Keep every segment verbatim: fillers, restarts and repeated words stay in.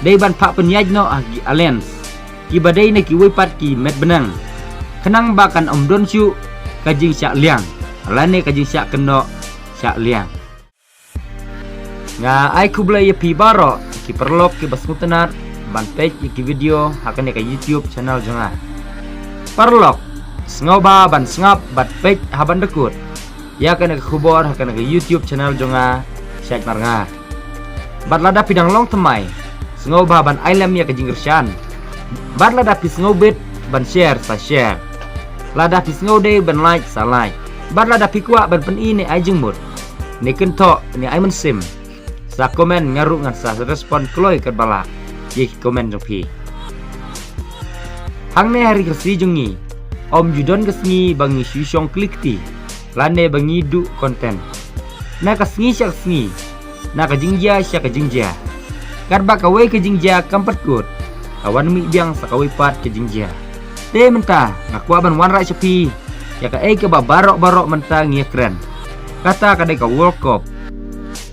dei ban phah pynïaid noh ha ki alliance kiba dei na kiwei pat ki met bneng, khnang ba kan ym don shuh ka jingshah liang lane ka jingshah kynnoh shah liang. Nga ai khublei ïa phi baroh ki paralok kiba sngewtynnat ban peit ïa ki video ha kane ka YouTube channel jong nga. Paralok, sngewbha ban sngap bad peit ha ban da kut ïa kane ka khubor ha kane ka YouTube channel jong nga, Shaid Marngar. Bad lada phi dang long thymmai, sngewbha ban ai lem ïa ka jingkyrshan. Bad lada phi sngewbit ban share, sa share. Lada phi sngew dei ban like, sa like. Bad lada phi kwah ban pyni ne ai jingmut, ne kynthoh, ne ai mynsiem, sa comment, nga ruh ngan sa respond kloi katba lah ïa ki comment jong phi. Hangne ha ri Khasi jong ngi, ym ju don ka sngi ba ngi shu shong kli kti lane ba ngi duh content. Na ka sngi sha ka sngi, na ka jingjia sha ka jingjia, katba kawei ka jingjia kam pat kut, ka wan mih biang sa kawei pat ka jingjia. Te mynta nga kwah ban wanrah sha phi ïa kaei kaba baroh baroh mynta ngi ïakren. Kata ka dei ka World Cup.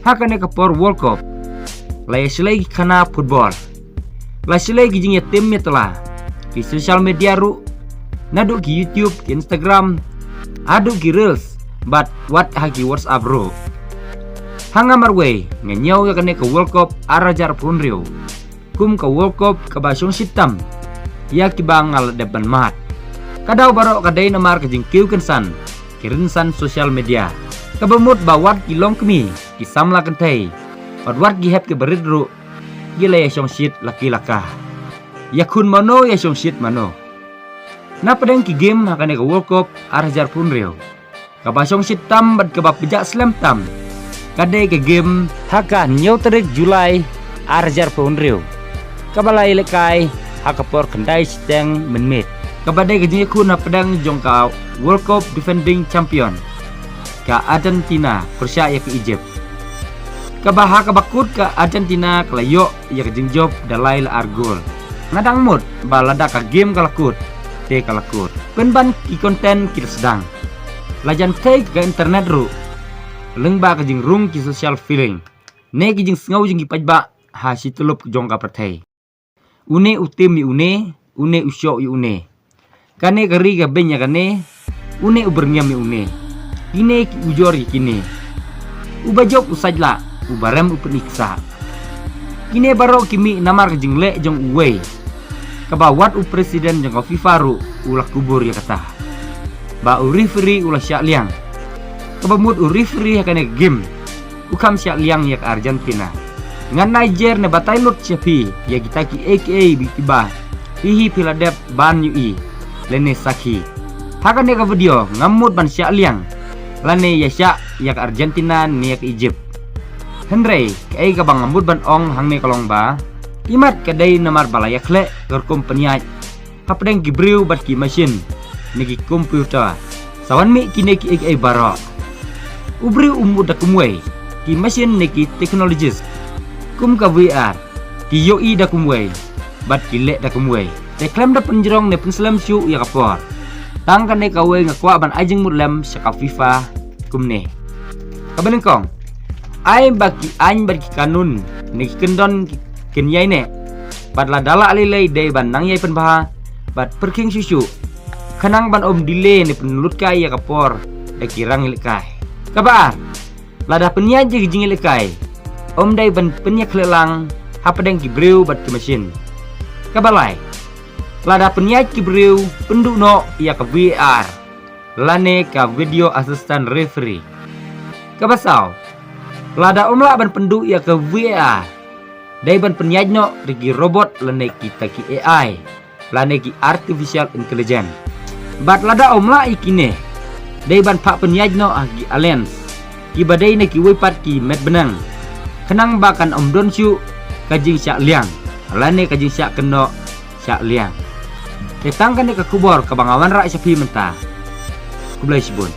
Ha kane ka por World Cup, la ïa shlei ki khana football, la shlei ki jingïatim ïatla, ki social media ruh, naduh ki YouTube, ki Instagram, haduh ki reels, bad wat ha ki WhatsApp ruh. Ha nga marwei nga ñiew ïa kane ka World Cup ar hajar arphew hynriew kum ka World Cup kaba shongshit tam ïa kiba nga la dep ban mad. Ka daw baroh ka dei namar ka jingkiew kynsan ki rynsan social media, kaba mut ba wat ki longkmie, ki samla kynthei, bad wat ki hep ki barit ruh, ki la ïa shongshit la ki la ka. Ïa khun mano ïa shongshit mano. Na pdeng ki game ha kane ka World Cup ar hajar arphew hynriew, kaba shongshit tam bad kaba pjah slem tam ka dei ka game ha ka hynñiew tarik July ar hajar arphew hynriew, kaba la ïalehkai ha ka por khyndai shiteng mynmiet, kaba dei ka jingïakhun hapdeng jong ka World Cup defending champion, ka Argentina, pyrshah ïa ka Egypt. Kaba ha kaba kut ka Argentina ka la ïoh ïa ka jingjop da lai la ar gol. Nga dang mut ba lada ka game ka la kut, te ka la kut. Pynban ki content ki la sdang. La jan thei ka internet ruh, lyngba ka jingrung ki social feeling, ne ki jingsngew jong ki paidbah ha shi tyllup jong ka pyrthei. Une u tim ïa une, une u shoh ïa une. Kane ka ri ka beiñ ïa kane, une u byrngem ïa une. Kine ki ujor ïa kine. Uba jop u saitlah, uba rem u pyni ksah. Kine baroh ki mih namar ka jingleh jong uwei, kaba wat u president jong ka FIFA ruh u la kubur ïa kata. Ba u referee u la shah liang. Kaba mut u referee ha kane ka game u kham shah liang ïa ka Argentina. Ngan ai jer ne batai lut sha phi ïa kita kiei kiei kiba phi hi phi la dep ban ïohi lane sakhi. Ha kane ka video ngam mut ban shah liang lane ïa shah ïa ka Argentina ne ïa ka Egypt. Hynrei kaei kaba ngam mut ban ong hangne ka long ba, imat ka dei namar ba la ïakhleh ka rukom pynïaid hapdeng ki briew bad ki machine ne ki computer. Sa wan mih kine kiei kiei baroh. U briew u mut da kumwei, ki machine ne ki technologies kum ka V R ki ïohi da kumwei bad ki leh da kumwei. Te khlem da pynjrong ne pynslem shuh ïa ka por. Tang kane kawei nga kwah ban ai jingmut lem sha ka FIFA kumne. Kaba nyngkong, ai ba ki aiñ bad ki kanun ne ki kyndon ki kin ïai neh. Bad lada lah lei lei dei ban nang ïai pynbha bad pyrkhing shuh shuh, khnang ban ym delay ne pynlut kai ïa ka por da ki rang ïalehkai. Kaba ar, lada pynïaid ïa ki jingïalehkai, ym dei ban pynïakhleh lang hapdeng ki briew bad ki machine. Kaba lai, lada pynïaid ki briew, pynduh noh ïa ka V A R lane ka video assistant referee. Kaba saw, lada ym lah ban pynduh ïa ka V A R, dei ban pynïaid noh da ki robot lane kita ki A I lane ki artificial intelligence. Bad lada ym lah ïa kine, dei ban phah pynïaid noh ha ki alliance kiba dei na kiwei pat ki met bneng, khnang ba kan ym don shuh ka jingshah liang lane ka jingshah kynnoh shah liang. Te tang kane ka khubor kaba nga wanrah sha phi mynta. Khublei shibun.